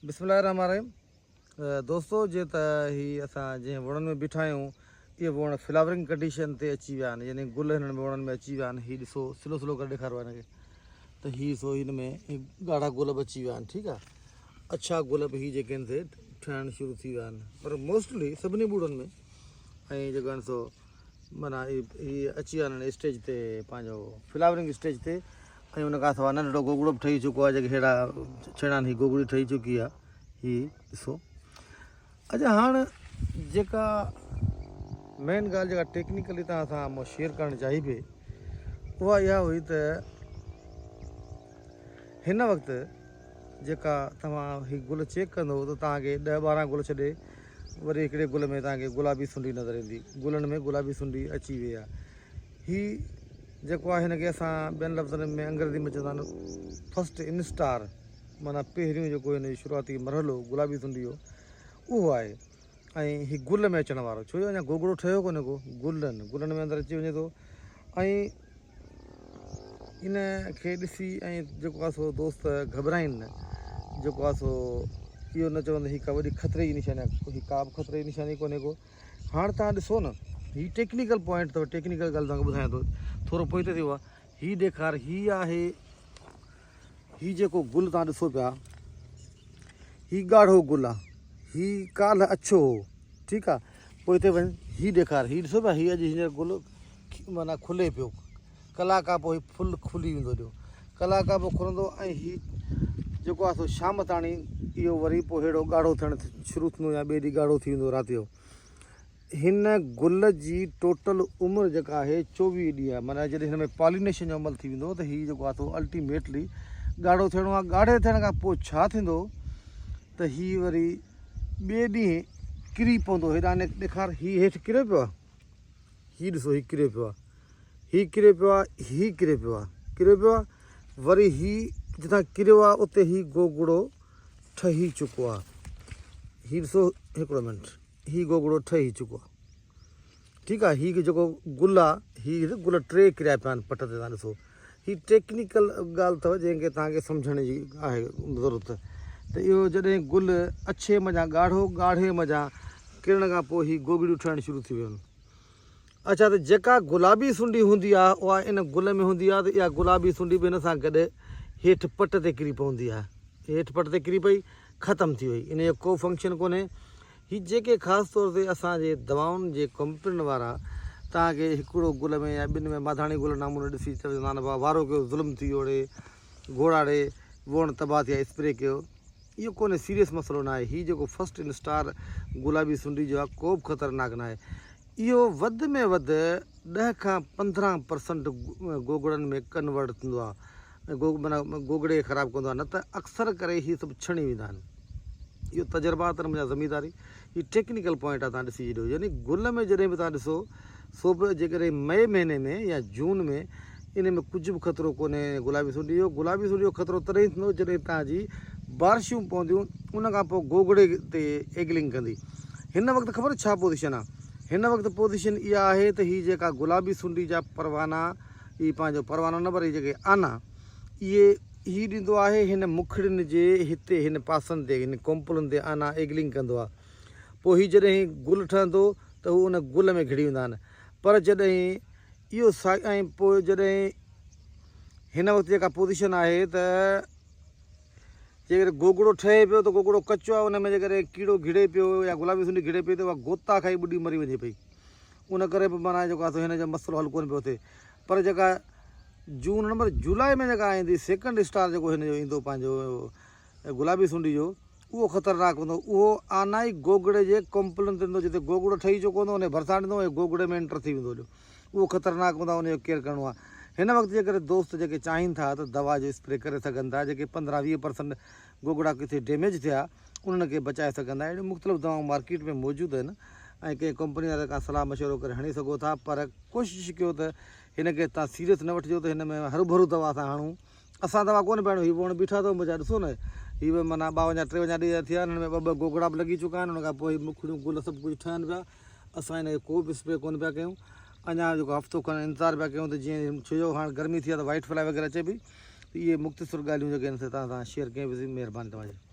بسم الله الرحمن الرحيم دوستو جيئن ته هي اسان جنهن وڻن ۾ بيٺا آهيون اهي وڻ فلاورنگ ڪنڊيشن تي اچي ويا آهن يعني گل هنن وڻن ۾ اچي ويا آهن هي ڏسو سلو سلو ڪري ڏيکارو هن کي ته هي سو هن ۾ ڳاڙها گل به اچي ويا آهن ٺيڪ آهي اڇا گل به هي جيڪي آهن سي ٺهڻ شروع ٿي ويا آهن پر موسٽلي سڀني ٻوڙن ۾ ۽ جيڪو آهن سو معنيٰ هي اچي ويا آهن اسٽيج تي پنهنجو فلاورنگ اسٽيج تي ۽ ان کان سواء ننڍڙو گوگڙو به ٺهي چڪو آهي جيڪي ههڙا ڇيڻا آهن هي گوگڙي ٺهي چڪي آهي هي ڏسو اچا هاڻ جيڪا مين ڳالهه جيڪا ٽيڪنيڪلي توهان سان مون شيئر ڪرڻ چاهي پئي اها اها هئي ته هن وقت جيڪا توهان هي گل چيڪ ڪندو ته توهان کي ڏهه ٻارهن گل ڇڏي وري هڪڙي گل ۾ توهان کي گلابي سنڊي نظر ايندي گلن ۾ گلابي سنڊي اچي وئي آهي هي جيڪو آهي هن کي اسان ٻين لفظن ۾ انگريزي ۾ چوندا آهن فرسٽ انسٽار معنيٰ پهريون جيڪو هن جو شروعاتي مرحلو گلابي سنڊي جو اهو آهي ۽ هي گل ۾ اچڻ وارو ڇو جو اڃا گوگڙو ٺهيو ڪونهي ڪو گلن گلن ۾ اندر اچي وڃي ٿو ۽ ان کي ڏسي ۽ جيڪو آهي سو دوست گهٻرائين نه جيڪو آهي سو اهو نه چون ته هي ڪا وڏي خطري جي نشاني آهي هي ڪا به خطري جي نشاني ڪونهي ڪو هاڻ تان ڏسو نه هي ٽيڪنيڪل پوائنٽ اٿو ٽيڪنيڪل ڳالهه تان ٻڌايان ٿو ٿورو پوئتي ٿيو آهي هي ڏيکار هي آهي هي جيڪو گل تان ڏسو پيا هي ڳاڙهو گل آهي هي ڪالهه اڇو هو ٺيڪ آهي پوئتي وڃ هي ڏيکار هي ڏسو پيا هي اڄ هينئر گل معنيٰ کلي پيو ڪلاڪ کان پوء هي ڦل کلي ويندو ڏيو ڪلاڪ کان پوء کلندو ۽ هي جيڪو آهي سو شام تاڻي اهو وري پوء ههڙو ڳاڙهو ٿيڻ شروع ٿيندو يا ٻئي ڏينهن ڳاڙهو ٿي ويندو رات جو هن گل جي ٽوٽل عمر جيڪا آهي 24 ڏينهن آهي معنيٰ جڏهن هن ۾ پالينيشن جو عمل ٿي ويندو ته هي جيڪو آهي سو الٽيميٽلي ڳاڙهو ٿيڻو آهي ڳاڙهي ٿيڻ کان پوء ڇا ٿيندو ته هي وري ٻئي ڏينهن ڪري پوندو هيڏانهن ڏيکار هي هيٺ ڪريو پيو آهي هي ڏسو هي ڪريو پيو آهي هي ڪريو پيو آهي هي ڪريو پيو آهي ڪريو پيو آهي وري هي جتان ڪريو آهي اتي هي گوگڙو ٺهي چڪو آهي هي ڏسو هڪڙو منٽ هي گوگڙو ٺهي چڪو آهي ٺيڪ آهي هي جيڪو گل آهي هي گل ٽي ڪريا پيا آهن پٽ تي تان ڏسو هي ٽيڪنيڪل ڳالهه اٿو جنهن کي توهان کي سمجهڻ جي آهي ضرورت ته اهو جڏهن گل اڇي منجهان ڳاڙهو ڳاڙهي منجهان ڪرڻ کان پوء هي گوگڙيون ٺهڻ شروع ٿي ويون اڇا ته جيڪا گلابي سنڊي هوندي آهي اها ان گل ۾ هوندي آهي ته اها گلابي سنڊي به هن سان گڏ هيٺ پٽ تي ڪري پوندي آهي هيٺ پٽ تي ڪري پئي ختم ٿي وئي ان جو ڪو فنڪشن ڪونهي هي جيڪي خاص طور تي اسان جي دوائن جي ڪمپنين وارا توهان کي هڪڙو گل ۾ يا ٻن ۾ ماڌاڻي گل نموني ڏسي چوندا آهن بابا وارو ڪيو ظلم ٿي ويو ڙي گهوڙا ڙي ووڻ تباهه ٿيا اسپري ڪيو اهو ڪونهي سيريس مسئلو ناهي هي جيڪو فرسٽ انسٽار گلابي سنڊي جو آهي ڪو به خطرناڪ ناهي اهو وڌ ۾ وڌ ڏهه کان 15 پرسنٽ گوگڙن ۾ ڪنورٽ ٿيندو آهي معنيٰ گوگڙي کي خراب ڪندو آهي نه ته اڪثر ڪري هي سڀ ڇڻي ويندا آهن اهو تجربات آهن منهنجا زمينداري هي ٽيڪنيڪل پوائنٽ آهي تان ڏسي ڇڏيو يعني گل ۾ جڏهن به تان ڏسو سو به جيڪڏهن مئي مهيني ۾ يا جون ۾ ان ۾ ڪجهه به خطرو ڪونهي گلابي سنڊي جو گلابي سنڊي جو خطرو تڏهن ٿيندو جڏهن تان جي بارشون پونديون ان کان پوء گوگڙي تي ايگلنگ ڪندي هن وقت خبر ڇا پوزيشن آهي هن وقت پوزيشن اها آهي ته هي جيڪا گلابي سنڊي جا پروانا اهي پنهنجو پروانو نه پر اهي جيڪي آنا اهي هي ڏيندو آهي هن مکڙين جي هتي هن پاسن تي هن ڪونپلن تي آنا ايگلنگ ڪندو آهي پوء هي جڏهن گل ٺهندو ته هو ان گل ۾ گهڙي ويندا آهن پر جڏهن اهو ۽ پوء جڏهن هن وقت جيڪا پوزيشن آهي ته جيڪڏهن گوگڙو ٺهي پيو ته گوگڙو ڪچو آهي ان ۾ جيڪڏهن ڪيڙو گهڙي پيو يا گلابي سنڊي گهڙي پئي ته اها گوتا کائي ٻڏي مري وڃي پئي ان ڪري به معنيٰ جيڪو آهي سو هن جو مسئلو حل ڪونه پيو ٿئي پر جيڪا جون نه پر جولاء ۾ جيڪا ايندي سيڪنڊ اسٽار جيڪو هن جو ايندو پنهنجو گلابي سنڊي جو اهو خطرناڪ هوندو اهو آنائي گوگڙي جي ڪمپلن تي ايندو جتي گوگڙو ٺهي چڪو هوندو ان جي ڀرسان ڏيندو ۽ گوگڙي ۾ انٽر ٿي ويندو هليو اهو خطرناڪ هوندو آهي ان جو ڪيئر ڪرڻو آهي هن وقت جيڪڏهن دوست جيڪي چاهين ٿا ته دوا جو اسپري ڪري سگهن ٿا جيڪي 15 20 پرسنٽ گوگڙا ڪٿي ڊيميج ٿيا انهن کي بچائي سگهن ٿا اهڙيون مختلف دوائون مارڪيٽ ۾ موجود آهن ۽ ڪنهن ڪمپني واري کان صلاح مشورو ڪري هڻي سگهو ٿا پر ڪوشش ڪيو ته هن کي تان سيريس نه وٺجو ته هن ۾ هروڀرو دوا اسان هڻون اسان دوا ڪونه پيا هڻون هي ووڻ بيٺا اٿو منهنجا ڏسو نه هي به معنيٰ ٻاونجاهه ٽيونجاهه ڏينهن ٿيا آهن هن ۾ ٻه ٻه گوگڙا به لڳي چڪا آهن ان کان پوء هي مکڙيون گل سڀ ڪجهه ٺهن پيا اسان هن کي ڪو به اسپري ڪونه پيا ڪيون اڃا جيڪو هفتو کن انتظار پيا ڪيون ته جيئن ڇو جو هاڻ گرمي ٿي آهي ته وائيٽ فلائي وغيره اچي پئي ته اهي مختصر ڳالهيون جيڪي آهن سي توهان سان شيئر ڪيون پيون مهرباني توهان جي.